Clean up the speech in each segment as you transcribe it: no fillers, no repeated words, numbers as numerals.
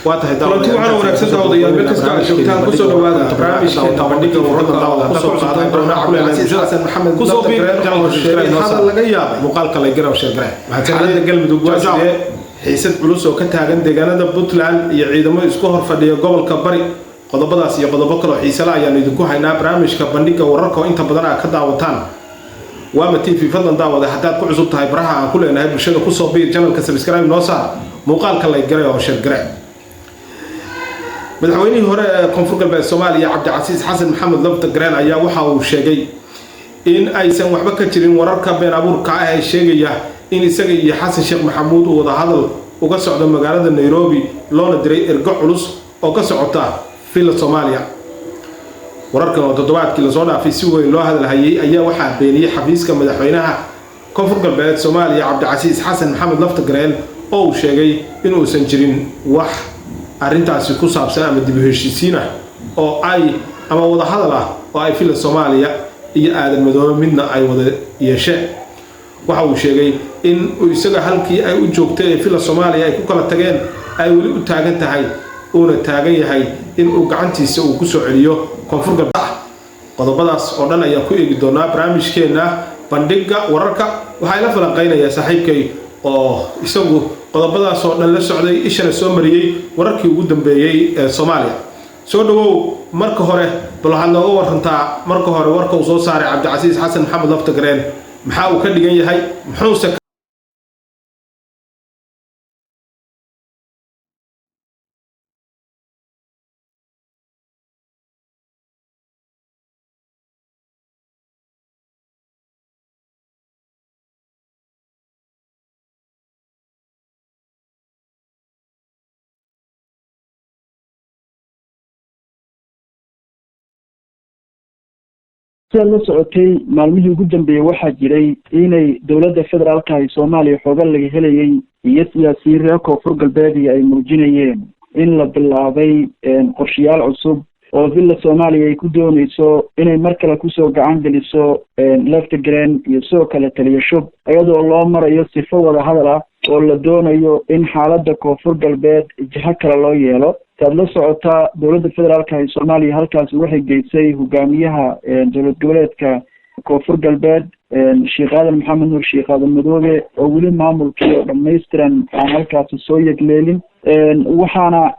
Waa tahay. Kulanti waxaana wanaagsan daawadayaal, meel kasta aad joogtaan, kusoo dhawaada barnaamijkeena Bandhiga Wararka oo kusoo qaadan doona Cabdicasiis Xasan Maxamed Kusoo biir oo sheegay hadal laga yaabay. Muuqaalka la garow share garee. Xaaladda Galmudug waa sidee? Xiisad culus oo ka taagan deegaanada Puntland iyo ciidamo isku hor fadhiya gobolka Bari. Qodobadaas iyo qodobo kaloo xiisala ayaanu idinku haynaa barnaamijka Bandhiga Wararka oo inta badan aad ka daawataan Waama TV. Fadlan daawada, haddaad ku cusub tahay baraha aan ku leenahay bulshada, kusoo biir channelka, subscribe noo saar, muuqaalka la garay oo share garee. Madaxweynihii hore ee Koonfur Galbeed Soomaaliya, Cabdicasiis Xasan Maxamed Lafta Gareen, ayaa waxa uu sheegay in aysan waxba ka jirin wararka been abuurka ah ee sheegaya in isaga iyo Xasan Sheekh Maxamuud uu wadahadal uga socdo magaalada Nairobi, loona diray ergo culus oo ka socota Villa Soomaaliya. Wararkan oo toddobaadkii lasoo dhaafay si weyn loo hadalhayay ayaa waxaa beeniyey xafiiska madaxweynaha Koonfur Galbeed Soomaaliya, Cabdicasiis Xasan Maxamed Lafta Gareen, oo uu sheegay inuusan jirin wax arrintaasi ku saabsan ama dib u heshiisiin ah oo ay ama wadahadal ah oo ay Villa Soomaaliya iyo Aadan Madoobe midna ay wada yeesheen. Waxa uu sheegay in isaga halkii ay u joogtay ee Villa Soomaaliya ay ku kala tageen ay weli u taagan tahay, uuna taagan yahay in uu gacantiisa uu kusoo celiyo Koonfur Galbeed. Qodobadaas oo dhan ayaan ku eegi doonaa barnaamijkeenna Bandhiga Wararka. Waxaa ila falanqeynayaa saaxiibkay oo isagu qodobadaas oo dhan la socday, ishana soo mariyey wararkii ugu dambeeyey ee Soomaaliya. Soo dhawow. Marka hore bal waxaad nooga warantaa, marka hore, warka uu soo saaray Cabdicasiis Xasan Maxamed Laftagareen, maxaa uu ka dhigan yahay, muxuuse Sidaad la socotay, maalmihii ugu dambeeyey waxaa jiray inay dowladda federaalka ay Soomaaliya xooga laga helayay iyo siyaasiyiin reer Koonfur Galbeedii ay muujinayeen in la bilaabay qorshayaal cusub oo Villa Soomaaliya ay ku dooneyso inay mar kale kusoo gacan geliso Laftagreen iyo sidoo kale Taliya Shub, iyadoo loo marayo sifo wada hadal ah oo la doonayo in xaaladda Koonfur Galbeed jiho kale loo yeelo. Saad la socotaa, dowladda federaalka ee Soomaaliya halkaasi waxay geysay hogaamiyaha dowlad goboleedka Koonfur Galbeed, Sheekh Aadan Maxamed Nuur, Sheekh Aadan Madoobe, oo weli maamulkii oo dhamaystiran aan halkaasi soo yegleelin. Waxaana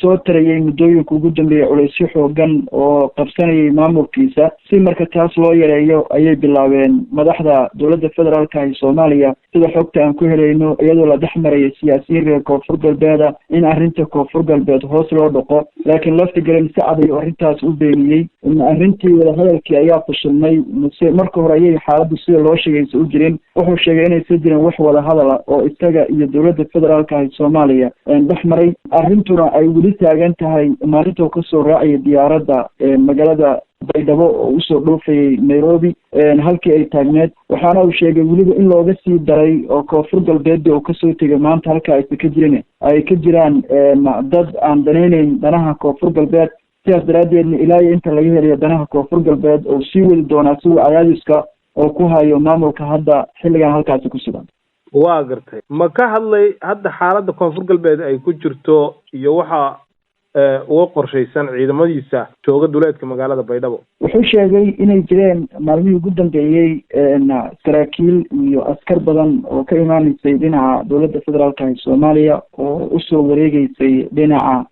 soo tarayay muddooyinka ugu dambeeyay culeysyo xoogan oo qabsanayay maamulkiisa. Si marka taas loo yareeyo ayay bilaabeen madaxda dowladda federaalka ee Soomaaliya, sida xogta aan ku helayno, iyadoo la dhex maraya siyaasiyiin reer Koonfur Galbeeda, in arrinta Koonfur Galbeed hoos loo dhaqo. Laakiin Laftigalan si cad ayuu arrintaas u beeniyey. Arrintii wadahadalkii ayaa fashilmay mase marka hore ayay xaaladdu sida loo sheegaysa u jirin? Wuxuu sheegay inaysan jirin wax wadahadala oo isaga iyo dowladda federaalka ee Soomaaliya dhex maray, arrintuna ay weli taagan tahay maalintuu kasoo raacayay diyaaradda magaalada Baydhabo oo usoo dhoofayay Nairobi halkii ay taagneed. Waxaana uu sheegay weliba in looga sii daray oo Koonfur Galbeedii uu kasoo tegay maanta halka aysa ka jirin ay ka jiraan dad aan danayneyn danaha Koonfur Galbeed. Sidaas daraaddeedna ilaa iyo inta laga helayo danaha Koonfur Galbeed oo sii wadi doonaa si uu cadaadiska oo ku hayo maamulka hadda xilligan halkaasi ku sugan. Waa gartay. Ma ka hadlay hadda xaaladda Koonfur Galbeed ay ku jirto iyo waxa uga qorshaysan ciidamadiisa jooga duleedka magaalada Baydhabo? Wuxuu sheegay inay jireen maalmihii ugu dambeeyey saraakiil iyo askar badan oo ka imaaneysay dhinaca dowladda federaalka ee Soomaaliya oo usoo wareegeysay dhinaca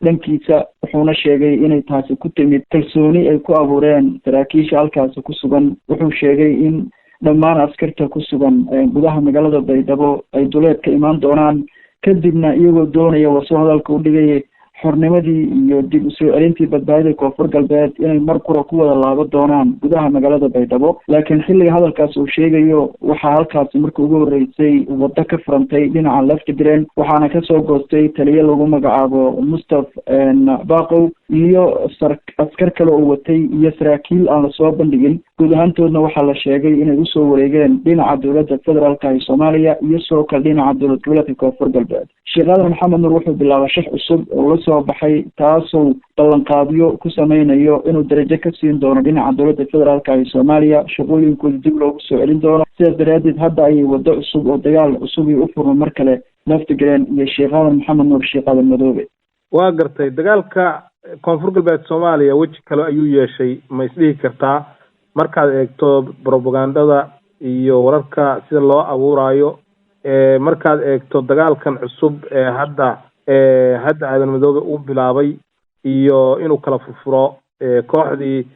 dhankiisa. Wuxuuna sheegay inay taasi ku timid kalsooni ay ku abuureen saraakiisha halkaasi ku sugan. Wuxuu sheegay in dhammaan askarta ku sugan gudaha magaalada Baydhabo ay duleedka imaan doonaan, kadibna iyagoo doonaya, wasoo hadalka u dhigay, xornimadii iyo dib usoo celintii badbaadida Koonfur Galbeed inay mar qura ku wada laabo doonaan gudaha magaalada Baydhabo. Laakiin xilliga hadalkaas uu sheegayo waxaa halkaasi markii ugu horreysay waddo ka furantay dhinaca Laftigreen, waxaana kasoo goostay taliye lagu magacaabo Mustaf Baqow iyo askar kale oo watay iyo saraakiil aan lasoo bandhigin. Guud ahaantoodna waxaa la sheegay inay usoo wareegeen dhinaca dowladda federaalka ee Soomaaliya iyo sidoo kale dhinaca dowlad goboleedka Koonfur Galbeed. Sheekh Aadan Maxamed Nuur wuxuu bilaabay shax cusub oo lasoo baxay, taasoo ballanqaadyo ku sameynayo inuu darajo ka siin doono dhinaca dowladda federaalka ee Soomaaliya, shaqooyinkooda dib loogu soo celin doono. Sidaas daraaddeed hadda ayay waddo cusub oo dagaal cusub iyo u furma mar kale. Laftigreen iyo Sheekh Aadan Maxamed Nuur, Sheekh Aadan Madoobe. Waa gartay. Dagaalka Koonfur Galbeed Soomaaliya weji kale ayuu yeeshay, ma isdhihi kartaa, markaad eegto propagandada iyo wararka sida loo abuurayo, markaad eegto dagaalkan cusub ee hadda Aadan Madoobe uu bilaabay iyo inuu kala furfuro kooxdii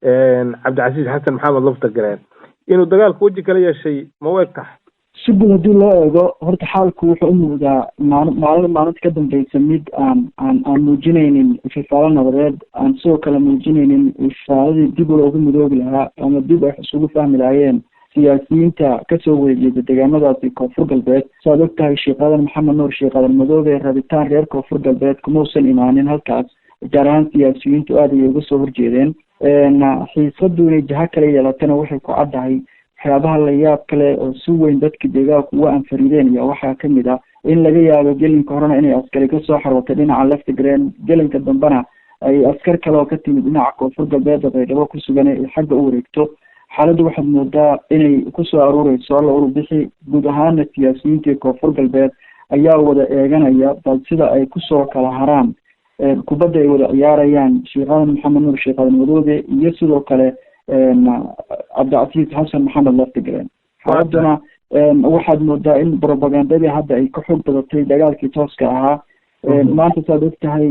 Cabdicasiis Xasan Maxamed Laftagareen, inuu dagaalku weji kala yeeshay, ma u eg tahay? Si guud haddii loo eego, horta xaalku wuxuu u muuqdaa maalin maalinta ka dambeysa mid aan muujinaynin ififaalo nabadeed, aan sidoo kale muujinaynin ififaaladii dib loogu midoobi lahaa ama dib ay isugu fahmi lahaayeen siyaasiyiinta kasoo wareejeeda deegaanadaasi Koonfur Galbeed. Saad og tahay, Sheekh Aadan Maxamed Nuur, Sheekh Aadan Madoobe, rabitaan reer Koonfur Galbeed kumausan imaanin halkaas. Gaar ahaan siyaasiyiintu aad ayay uga soo horjeedeen. Xiisadu inay jaho kale yeelatana waxay ku caddahay waxyaabaha la yaab kale oo si weyn dadka deegaanku uga anfarideen, iyo waxaa kamid ah in laga yaabo gelinka horena inay askari kasoo xarwatay dhinaca Laftigreen, gelinka dambena ay askar kale oo ka timid dhinaca Koonfur Galbeed oo Baydhabo ku sugan ay xagga u wareegto. Xaaladdu waxaad moodaa inay kusoo aruureyso alla urubixi. Guud ahaana siyaasiyiintii Koonfur Galbeed ayaa wada eeganaya bal sida ay kusoo kala haraan kubadda ay wada ciyaarayaan Sheekh Aadan Maxamed Nuur, Sheekh Aadan Madoobe, iyo sidoo kale Cabdicasiis Xasan Maxamed Laftigreen. Xaaladuna waxaad moodaa in propagandadii hadda ay ka xoog badatay dagaalkii tooska ahaa. Maanta, saad og tahay,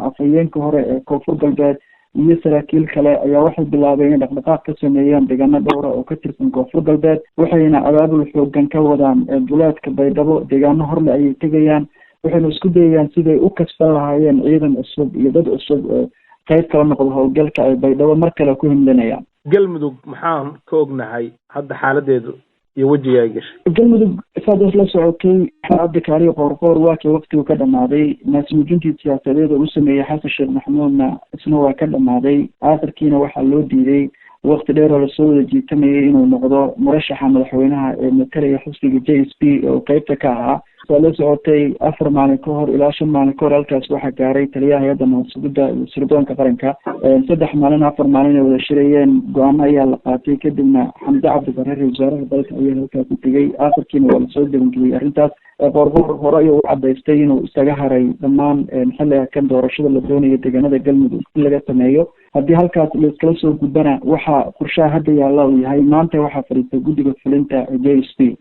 afhayeenka hore ee Koonfur Galbeed iyo saraakiil kale ayaa waxay bilaabeen inay dhaqdhaqaaq ka sameeyaan deegaano dhowra oo ka tirsan Koonfur Galbeed, waxayna abaabul xoogan ka wadaan duleedka Baydhabo. Deegaano horle ayay tegayaan, waxayna isku dayayaan siday u kasban lahaayeen ciidan cusub iyo dad cusub oo qayb kala noqdo howlgalka ay Baydhabo mar kale ku himlinayaan. Galmudug maxaan ka ognahay hadda xaaladeedu iyo wejiga ay gashay? Galmudug, saad la socotay, Cabdikaariyo Qoorqoor waa kii waktigu ka dhamaaday. Naasmuujintii siyaasadeed oo u sameeyey Xasan Sheekh Maxamuudna isna waa ka dhamaaday. Aakhirkiina waxaa loo diiday, wakti dheer oo lasoo wada jiitamayay, inuu noqdo murashaxa madaxweynaha ee matalaya xisbiga JSP oo qeybta ka ahaa. Saa la socotay, 4 maalin ka hor ilaa 5 maalin ka hor halkaas waxaa gaaray taliyaha hay-adda nabadsugidda iyo sirdoonka qaranka. 3 maalin, 4 maalin ay wada shirayeen, go-aano ayaa la qaatay. Kadibna Xamse Cabdi Barre, ra-isul wasaaraha dalka, ayaa halkaasi tegay. Aakhirkiina waa lasoo gebangeliyey arrintaas. Qoorqoor hore ayuu u cadaystay inuu isaga haray dhammaan xilliga kan doorashada la doonayo deegaanada Galmudug in laga sameeyo. Haddii halkaas laiskala soo gudbana, waxaa qorshaha hadda yaalla uu yahay, maanta waxaa fadhiistay guddiga fulinta JSP.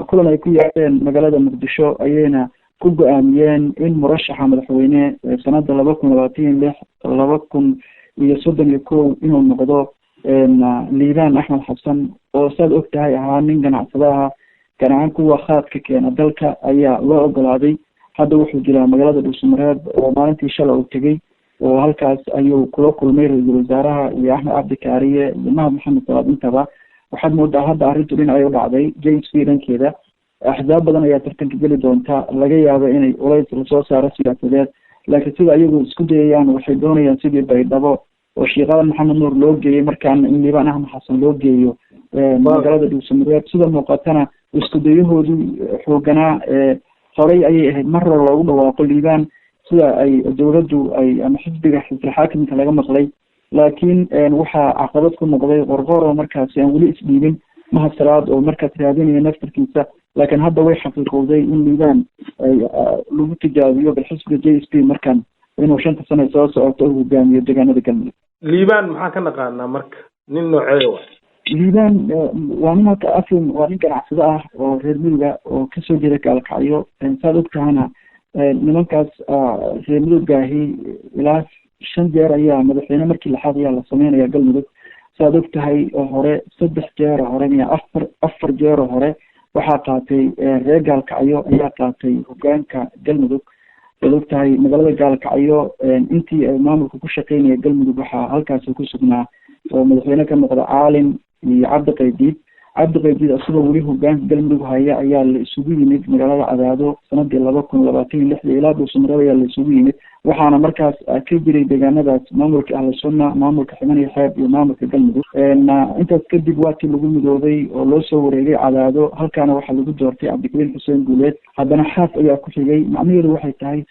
Kulan ay ku yeesheen magaalada Muqdisho ayayna ku go-aamiyeen in murashaxa madaxweyne sanada 2026, 2031 inuu noqdo Liibaan Axmed Xasan, oo saad og tahay ahaa nin ganacsada ah, gaar ahaan kuwa khaadka keena dalka ayaa loo ogolaaday. Hadda wuxuu jiraa magaalada Dhuusamareeb oo maalintii shalay uu tegey, oo halkaas ayuu kula kulmay ra-iisul wasaaraha iyo Axmed Cabdi Kaariye iyo Mahad Maxamed Salaad intaba. Waxaad moodaa hadda arrintu dhinacay u dhacday. JSP dhankeeda axsaab badan ayaa tartanka geli doonta, laga yaabo inay culays lasoo saaro siyaasadeed, laakiin sida iyagu isku dayayaan, waxay doonayaan sidii Baydhabo oo Sheekh Aadan Maxamed Nuur loo geeyey, markaana in Liibaan Axmed Xasan loo geeyo magaalada Dhuusamareeb. Sida muuqatana isku dayahoodii xooganaa horey ayay ahayd mar hore loogu dhawaaqo Liibaan, sida ay dowladdu ay ama xisbiga xisbi xaakimka laga maqlay, laakiin waxaa caqabad ku noqday Qorqoor oo markaasi aan weli isdhiibin, Mahad Salaad oo markaas raadinaya naftarkiisa. Laakiin hadda way xaqiiqowday in Liibaan ay lagu tijaabiyo bal xisbiga JSP markan inuu 5-ta sano soo socoto u hogaamiyo deegaanada Galmudug. Liibaan maxaa ka naqaanaa marka? Nin noocee wa? Liibaan waa nin halka afin, waa nin ganacsado ah oo reer miduga oo kasoo jeeda Gaalkacyo. Saad og tahana, nimankaas reer midugaahi ilaa 5 jeer ayaa madaxweyne, markii lixaad ayaa la sameynaya Galmudug. Saad og tahay oo hore 3 jeer oo hore miya, afar jeer oo hore waxaa qaatay reer Gaalkacyo ayaa qaatay hogaanka Galmudug. Saad og tahay, magaalada Gaalkacyo intii ay maamulka ku shaqeynaya Galmudug waxaa halkaasi ku sugnaa oo madaxweyne ka noqda Caalim iyo Cabdi Qaydiid. Cabdi Qaydiid isagoo weli hogaanka Galmudug haya ayaa la isugu yimid magaalada Cadaado sanadii 2026-dii, ilaa Dhuusamareeb ayaa la isugu yimid. Waxaana markaas ka jiray deegaanadaas maamulka Ahlu Sunna, maamulka Ximan iyo Xeeb iyo maamulka Galmudug. Intaas kadib waa tii lagu midoobay oo loo soo wareegay Cadaado. Halkaana waxaa lagu doortay Cabdikariin Xuseen Guuleed, haddana Xaaf ayaa ku xigay. Macnaheedu waxay tahay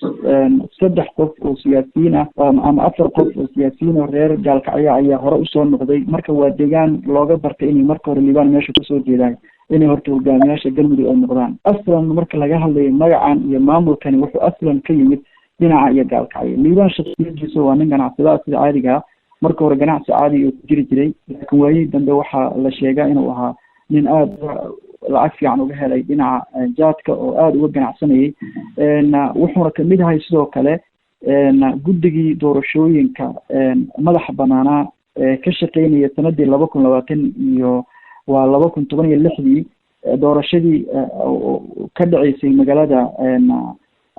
3 qof oo siyaasiyiin ah ama 4 qof oo siyaasiyiin oo reer Gaalkacyo ayaa hore usoo noqday. Marka waa deegaan looga bartay inay marka hore Liibaan meesha kusoo jeedaan. Inay horta hogaamiyaasha Galmudug ay noqdaan. Aslan marka laga hadlayo magacan iyo maamulkani, wuxuu aslan ka yimid dhinaca iyo Gaalkacyo. Liibaan shaksiyadiisa waa nin ganacsadaa sida caadigaa. Marka hore ganacsi caadiga uu ku jiri jiray, laakiin waayihii dambe waxaa la sheegaa inuu ahaa nin aada lacag fiican uga helay dhinaca jaadka oo aada uga ganacsanayay. Wuxuuna kamid ahay sidoo kale guddigii doorashooyinka madaxa banaanaa ee ka shaqeynaya sanadii 2020 iyo waa 2016-dii, doorashadii ka dhaceysay magaalada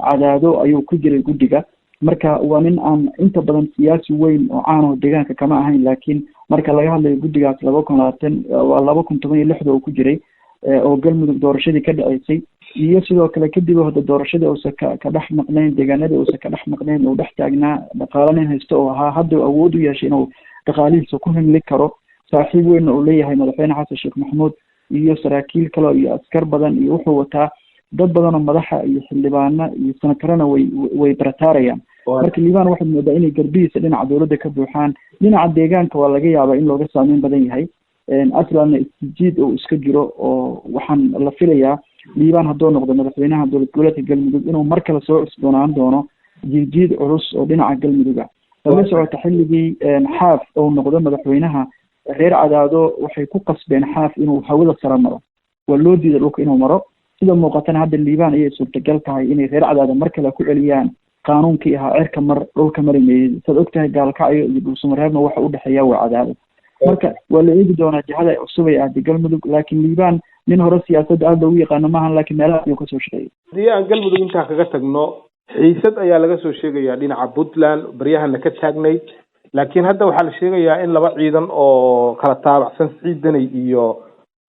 Cadaado ayuu ku jiray guddiga. Marka waa nin aan inta badan siyaasi weyn oo caan oo deegaanka kama ahayn, laakiin marka laga hadlayo guddigaas 2020 waa 2016-da uu ku jiray oo Galmudug doorashadii ka dhaceysay. Iyo sidoo kale kadib hadda doorashadii uusan ka dhex maqnayn deegaanadii, uusan ka dhex maqnayn, uu dhex taagnaa. Dhaqaale nin haysto oo ahaa, hadda awood u yeeshay inuu dhaqaalihiisa ku himli karo. Saaxiib weynna uu leeyahay Madaxweyne Xasan Sheekh Maxamuud iyo saraakiil kale iyo askar badan, iyo wuxuu wataa dad badan oo madaxa iyo xildhibaano iyo senatarana way barataarayaan. Marka Liibaan waxaad moodaa inay garbihiisa dhinaca dowladda ka buuxaan. Dhinaca deegaanka waa laga yaabaa in looga saameyn badan yahay, aslanna isjiid uu iska jiro, oo waxaan la filayaa Liibaan hadduu noqdo madaxweynaha dowlad goboleedka Galmudug inuu mar kale soo cusboonaan doono jiidjiid culus oo dhinaca Galmudug ah. Lala socota xilligii Xaaf uu noqdo madaxweynaha, reer Cadaado waxay ku qasbeen Xaaf inuu hawada sare maro. Waa loo diiday dhulka inuu maro. Sida muuqatana hadda Liibaan ayay suurtagal tahay inay reer Cadaado mar kale ku celiyaan qaanuunkii ahaa cirka mar, dhulka mari meeyey. Saad ogtahay, Gaalkacyo iyo Dhuusamareebna waxa udhexeeya waa Cadaado. Marka waa la eegi doonaa jihada cusub ay aaday Galmudug, laakiin Liibaan nin hore siyaasadda aada loogu yaqaano maahan, laakiin meelaha ayuu kasoo shaqeeyay. Haddii aan Galmudug intaa kaga tagno, xiisad ayaa laga soo sheegayaa dhinaca Puntland baryahana ka taagnayd, laakiin hadda waxaa la sheegayaa in laba ciidan oo kala taabacsan Siciid Daney iyo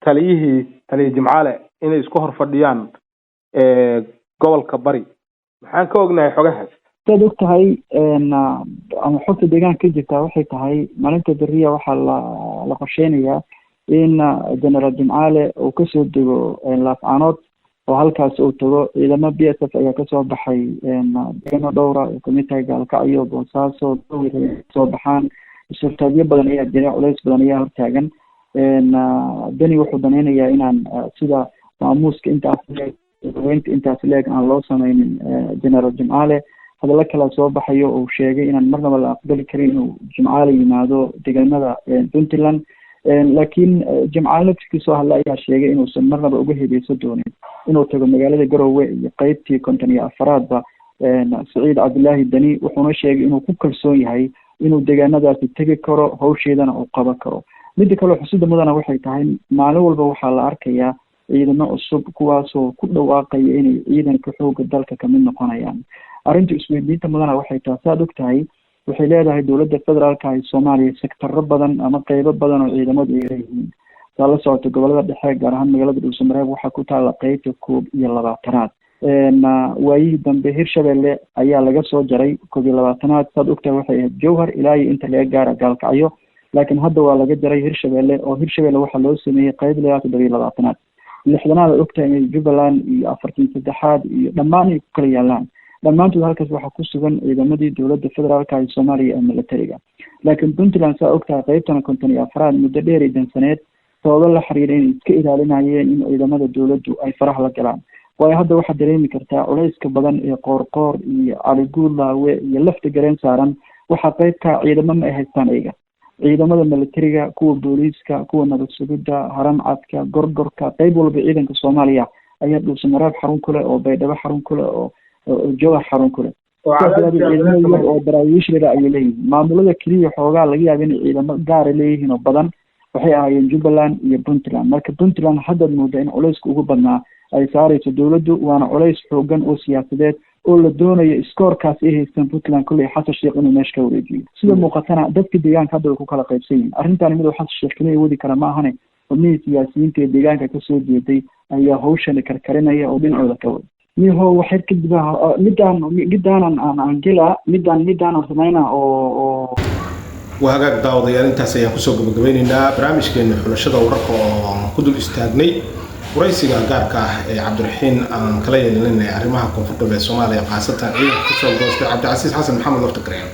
taliyihii taliye Jimcaale inay isku hor fadhiyaan gobolka Bari. Maxaan ka ognahay xogahaas? Saad og tahay ama xogta deegaanka ka jirtaa waxay tahay, maalinta beriya waxaa la qorsheynayaa in Generaal Jimcaale uu kasoo dego Laascaanood oo halkaas uu tago. Ciidamo BSF ayaa kasoo baxay deegaano dhowra oo kamid tahay Gaalkacyo, Boosaaso soo baxaan. Isurtaagyo badan ayaa jira, culeys badan ayaa hortaagan. Deni wuxuu danaynayaa inaan sida maamuuska intaas leeg, weynta intaas leeg aan loo sameynin Generaal Jimcaale. Hadallo kala soo baxayo uu sheegay inaan marnaba la aqbali karin inuu Jimcaale yimaado deegaanada Puntland, laakiin Jimcaale laftirkiisoo hadla ayaa sheegay inuusan marnaba uga hebeyso doonin inuu tago magaalada Garowe iyo qeybtii 54aadba Saciid Cabdilaahi Deni. Wuxuuna sheegay inuu ku kalsoon yahay inuu deegaanadaasi tegi karo, hawsheedana uu qaban karo. Midda kaleo xusida mudana waxay tahay, maalin walba waxaa la arkayaa ciidamo cusub kuwaasoo ku dhawaaqaya inay ciidanka xooga dalka kamid noqonayaan. Arrinta isweydiinta mudana waxay tahay, saad og tahay, waxay leedahay dowladda federaalka ee Soomaaliya sectaro badan ama qeybo badan oo ciidamadu ay leeyihiin. Saa la socoto, gobolada dhexe, gaar ahaan magaalada Dhuusamareeb, waxaa ku taala qeybta 21aad. Waayihii dambe Hirshabelle ayaa laga soo jaray 21aad. Saad ogtahay, waxay ahayd Jowhar ilaa iyo inta laga gaara Gaalkacyo, laakiin hadda waa laga jaray Hirshabelle oo Hirshabelle waxaa loo sameeyey qeyb ilaa 27aad. 60aad aad ogtahay inay Jubbaland iyo 43aad iyo dhammaan ay ku kala yaalaan. Dhammaantood halkaas waxaa ku sugan ciidamadii dowladda federaalka ee Soomaaliya ee militariga. Laakiin Puntland, saa ogtahay, qeybtana 54aad muddo dheer ay dansaneed, sababo la xiriira inay iska ilaalinayeen in ciidamada dowladdu ay faraha la galaan. Waayo, hadda waxaad dareemi kartaa culayska badan ee Qoorqoor iyo Cali Guudlaawe iyo Lafta Gareen saaran. Waxaa qeybka ciidamo ma ay haystaan iyaga, ciidamada militariga, kuwa booliiska, kuwa nabad sugidda, Haramcadka, Gorgorka, qeyb walba ciidanka Soomaaliya ayaa Dhuusamareeb xarun ku leh oo Baydhabo xarun ku leh oo Jowhar xarun ku leh. Sidaas daraadeed ciidamo yar oo daraawiishleda ayay leeyihiin. Maamulada keliya xoogaa laga yaaba inay ciidamo gaara leeyihiin oo badan waxay ahaayeen Jubbaland iyo Puntland. Marka Puntland haddaad moodaa in culayska ugu badnaa ay saarayso dowladdu, waana culays xoogan oo siyaasadeed oo la doonayo iskoorkaas ay haystaan Puntland kolley Xasan Sheekh inuu meesha ka wareejiyo. Sida muuqatana dadka deegaanka hadda way ku kala qaybsan yihiin arrintaani. Mid uu Xasan Sheekh keliya wadi kara ma ahane, xubnihii siyaasiyiinta ee deegaanka kasoo jeeday ayaa hawshani karkarinaya oo dhinacooda ka wada. Miho, waxay kadib midaan midaanan aan angela midaan midaanan samayna oo Waa hagaag, daawadayaal, intaas ayaan kusoo gabagabeyneynaa barnaamijkeena xulashada wararka oo aan ku dul istaagnay waraysiga gaarka ah ee Cabdiraxiin aan kala yeelanay arrimaha Koonfur Galbeed Soomaaliya, khaasatan ciidanka kasoo goostay Cabdicasiis Xasan Maxamed Laftagareen.